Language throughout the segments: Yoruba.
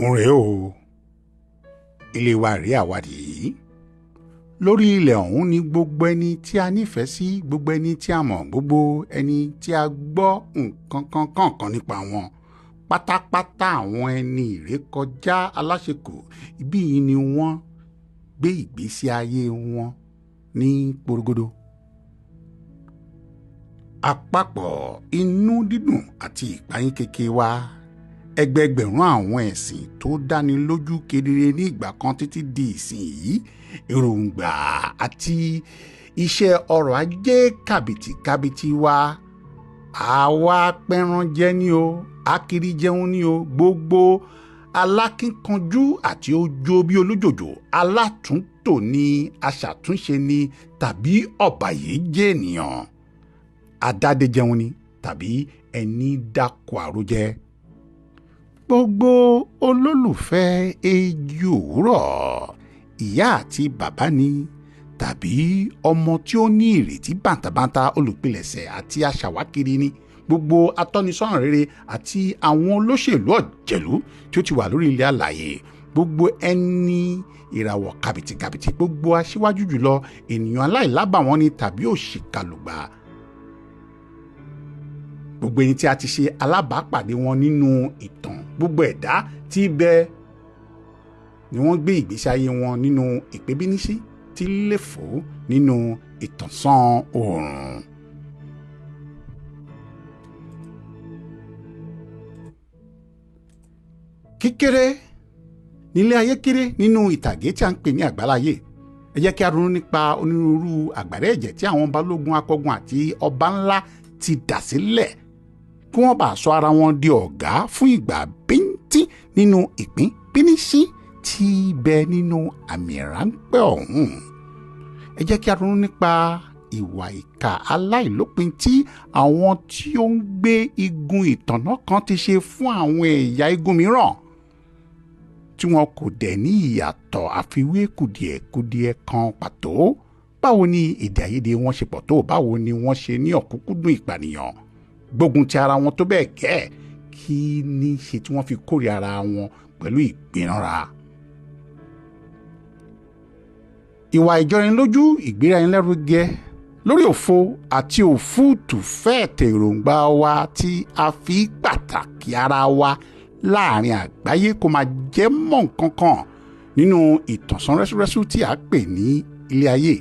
Òun rèé o, ilé wa rèé àwádìí yìí. Lórí ilẹ̀ ọ̀hún ni gbogbo ẹni tí a nífẹ̀ẹ́ sí, gbogbo ẹni tí a mọ̀, gbogbo ẹni tí a gbọ́ nǹkan kan kọ̀ọ̀kan nípa wọn. Pátápátá àwọn ẹni ìrékọjá aláṣekù ibí yìí ni wọ́n gbé ìgbésí ayé wọn ní porogodo. Àpapọ̀ inú dídùn àti ìpayínkeke wa, ẹgbẹẹgbẹ̀rún àwọn ẹ̀sìn tó dáni lójú kedere ní ìgbà kan títí di ìsinyìí, èròǹgbà àti iṣẹ́ ọrọ̀ ajé kàbìtìkàbìtì wa, àwa pẹranjẹ ni o, akiri jẹun ni o, gbogbo alákínkanjú àti ojo bí olójòjò, alátúntò ni, aṣàtúnṣe ni tàbí ọ̀bàyéjẹ́ ènìyàn, adádéjẹun ni tàbí ẹni dáko àròjẹ. Gbogbo olólùfẹ́ Èjì Òwúrọ̀, ìyá àti bàbá ni tàbí ọmọ tí ó ní ìrètí bàǹtàbàǹtà, olùpilẹ̀ṣẹ̀ àti aṣàwákiri ni, gbogbo atọ́nisọ́nà rere àti àwọn olóṣèlú ọ̀jẹ̀lú tí ó ti wà lórí ilẹ̀ alààyè, gbogbo ẹni ìràwọ̀ kàbìtìkàbìtì, gbogbo aṣíwájú jùlọ ènìyàn aláìlábàwọ́n ni tàbí òṣìkàlùgbà, gbogbo ẹni tí a ti ṣe alábàápàdé wọn nínú ìtàn, gbogbo ẹ̀dá tí bẹ ni wọ́n gbé ìgbésí ayé wọn nínú ìpébínísí tí léfò nínú ìtànṣán oòrùn. Kíkéré nílé ayé kéré nínú ìtàgé tí a ń pè ní àgbáláyé. Ẹ jẹ́ kí a ronú nípa onírúurú àgbàrá ẹ̀jẹ̀ tí àwọn balógun, akọgun àti ọba ńlá ti dà sílẹ̀ kí wọ́n bá sọ ara wọn di ọ̀gá fún ìgbà bíntín nínú ìpín píníṣín tí bẹ nínú àmì ráńpẹ́ ọ̀hún. Ẹ jẹ́ kí a ronú nípa ìwà ìkà aláìlópin tí àwọn tí ó ń gbé igun ìtànná kan ti ṣe fún àwọn ẹ̀yà igun mìíràn tí wọn kò dẹ̀ ní ìyàtọ̀ àfiwé kùdìẹ̀kudiẹ kan pàtó. Báwo ni èdè àìyedè wọn ṣe pọ̀ tó? Báwo ni wọ́n ṣe ní ọ̀kúnkúndùn ìpànìyàn gbógun ti ara wọn tó bẹ́ẹ̀ gẹ́? Kí ní ṣe tí wọ́n fi kórè ara wọn pẹ̀lú ìgbéranra? Ìwà ìjọrinlójú, ìgbéra ẹni lárugẹ lórí òfo àti òfúùtù fẹ́ẹ̀tẹ̀ èròǹgbà wa tí a fi pàtàkì ara wa láàrin àgbáyé kó máa jẹ́ mọ́ nǹkan kan nínú ìtànṣán rẹ́súrẹ́sú tí a pè ní ilé ayé.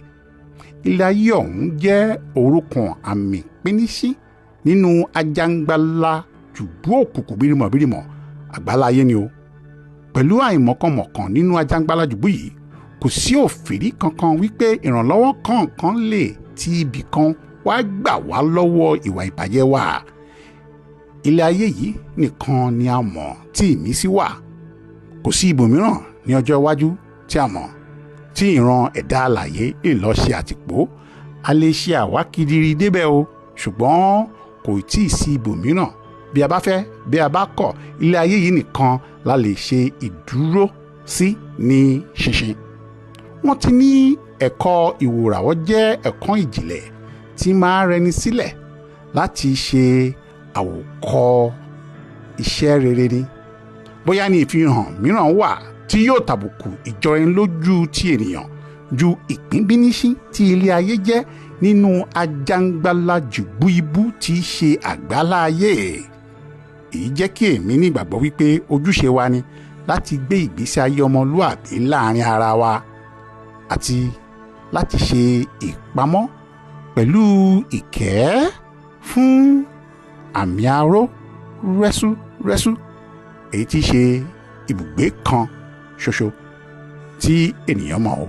Ilé ayé ọ̀hún jẹ́ orúkàn àmì píníṣín nínú ajangbala jùbú òkùnkùn bírímọ̀bírímọ̀ àgbáláyé ni o. Pẹ̀lú àìmọ̀kànmọ̀kàn nínú ajangbala jùbú yìí, kò sí òfìrí kankan wípé ìrànlọ́wọ́ kankan lè ti ibì kan wá gbà wá lọ́wọ́ ìwà ìbàjẹ́ wa. Ilé ayé yìí nìkan ni a mọ̀ tí ìmísí wà. Kò sí ibòmíràn ní ọjọ́ iwájú tí a mọ̀ tí ìran ẹ̀dá alààyè lè lọ ṣe àtìpó. A lè ṣe àwákiri débẹ̀ o, ṣùgbọ́n kò tí ì sí ibòmíràn. Bí a bá fẹ́, bí a bá kọ̀, ilé ayé yìí nìkan la lè ṣe ìdúró sí ní ṣinṣin. Wọ́n ti ní ẹ̀kọ́ ìwòràwọ̀ jẹ́ ẹ̀kọ́ ìjìnlẹ̀ tí máa rẹni sílẹ̀ láti ṣe àwòkọ́ iṣẹ́ rere ni. Bóyá ní ìfihàn mìíràn wà tí yóò tàbùkù ìjọrinlójú ti ènìyàn ju ìpín bíníṣín tí ilé ayé jẹ́ nínú ajangbala jùbú ibú tí í ṣe àgbáláyé. Èyí jẹ́ kí èmi nígbàgbọ́ wípé ojúṣe wa ni láti gbé ìgbésí ayé ọmọlúàbí láàrin ara wa àti láti ṣe ìpamọ́ pẹ̀lú ìkẹ́ fún àmì aró rẹ́súrẹ́sú èyí tí í ṣe ibùgbé kan ṣoṣo tí ènìyàn mọ̀ o.